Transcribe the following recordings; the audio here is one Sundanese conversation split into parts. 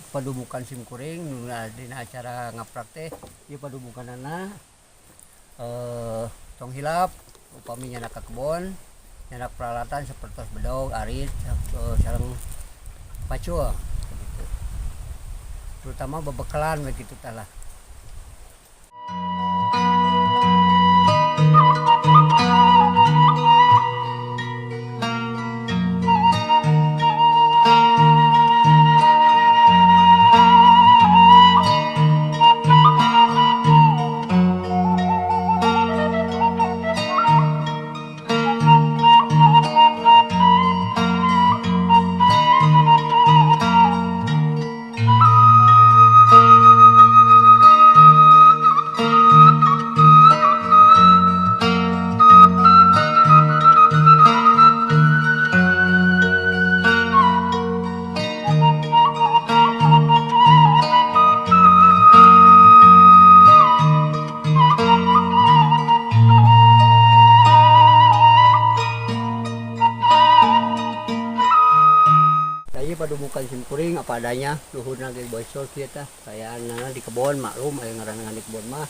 Padubukan simkuring nu dina acara ngaprak teh ieu padubukanana. Tong hilap upami nyandak ka kebon, nyandak peralatan seperti bedog, arit, sareng pacul gitu. Terutama bebekalan begitu tah lah. Saya padubukan simkuring apa adanya, luhurna ge bocor kieu tah. Kayaanana di kebon, maklum aya ngaranna di kebon mah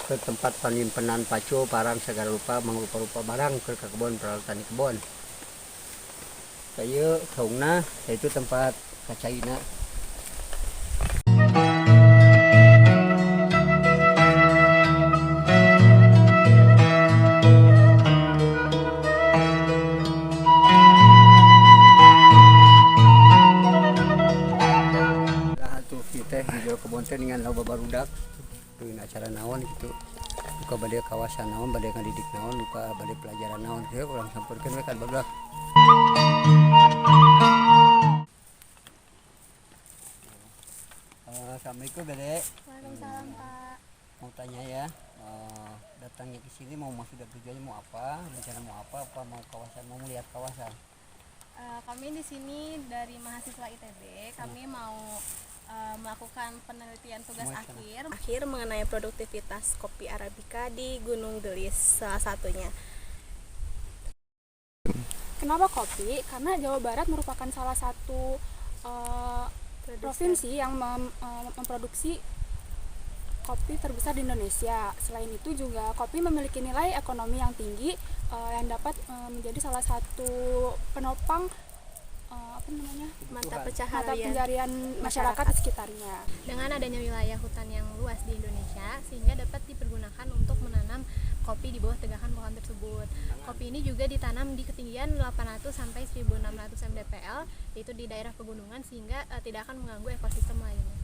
ke tempat panyimpenan pacul, parang, segala rupa, mangrupa-rupa barang ke kebon, peralatan di kebon. Saya saungna itu tempat kacaina. Lah atuh kieu teh di jero kebon teh dengan loba barudak dengan acara naon gitu, duka bade kawasan naon, bade ngadidik naon, duka bade pelajaran naon kieu, urang sampeurkeun we ka barudak. Assalamualaikum, Dede. Waalaikumsalam, Pak. Mau tanya ya, datangnya ke sini mau maksud dan tujuannya mau apa, rencana mau apa, apa mau kawasan, mau melihat kawasan? Kami di sini dari mahasiswa ITB, kami mau melakukan penelitian tugas Semua akhir mengenai produktivitas kopi arabica di Gunung Gelis salah satunya. Kenapa kopi? Karena Jawa Barat merupakan salah satu provinsi yang memproduksi kopi terbesar di Indonesia. Selain itu juga kopi memiliki nilai ekonomi yang tinggi yang dapat menjadi salah satu penopang apa namanya? Mata Kebutuhan. Mata pencaharian pencarian masyarakat di sekitarnya. Dengan adanya wilayah hutan yang luas di Indonesia, sehingga dapat dipergunakan untuk menanam kopi di bawah tegakan pohon tersebut. Kopi ini juga ditanam di ketinggian 800 sampai 1600 mdpl, yaitu di daerah pegunungan, sehingga tidak akan mengganggu ekosistem lainnya.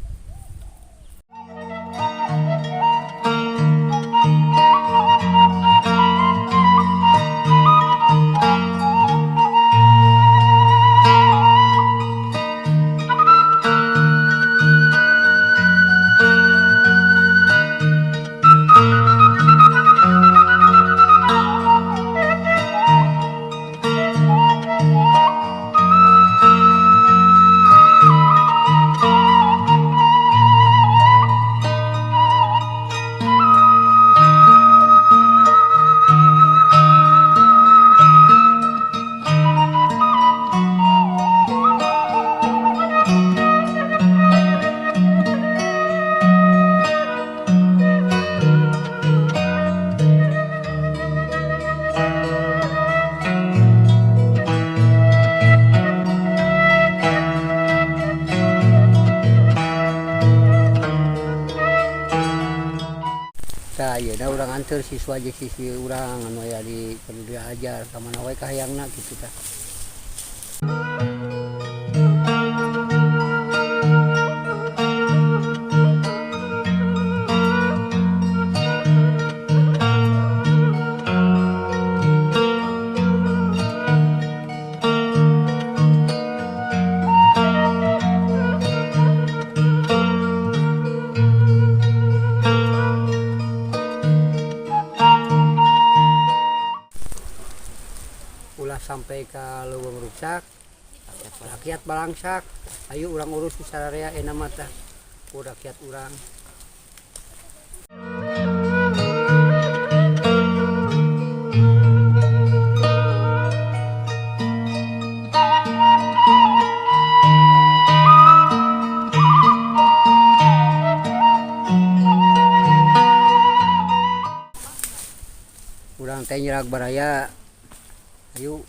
Tah, ayeuna urang anteur siswa jeung siswi urang anu aya di perlu diajar ka mana wae kahayangna kitu tah. Ulah sampai ka leuweung ruksak, rakyat balangsak. Ayo urang urus sararea enak mah tah ku rakyat urang. Urang teh nyerag baraya. Ayo.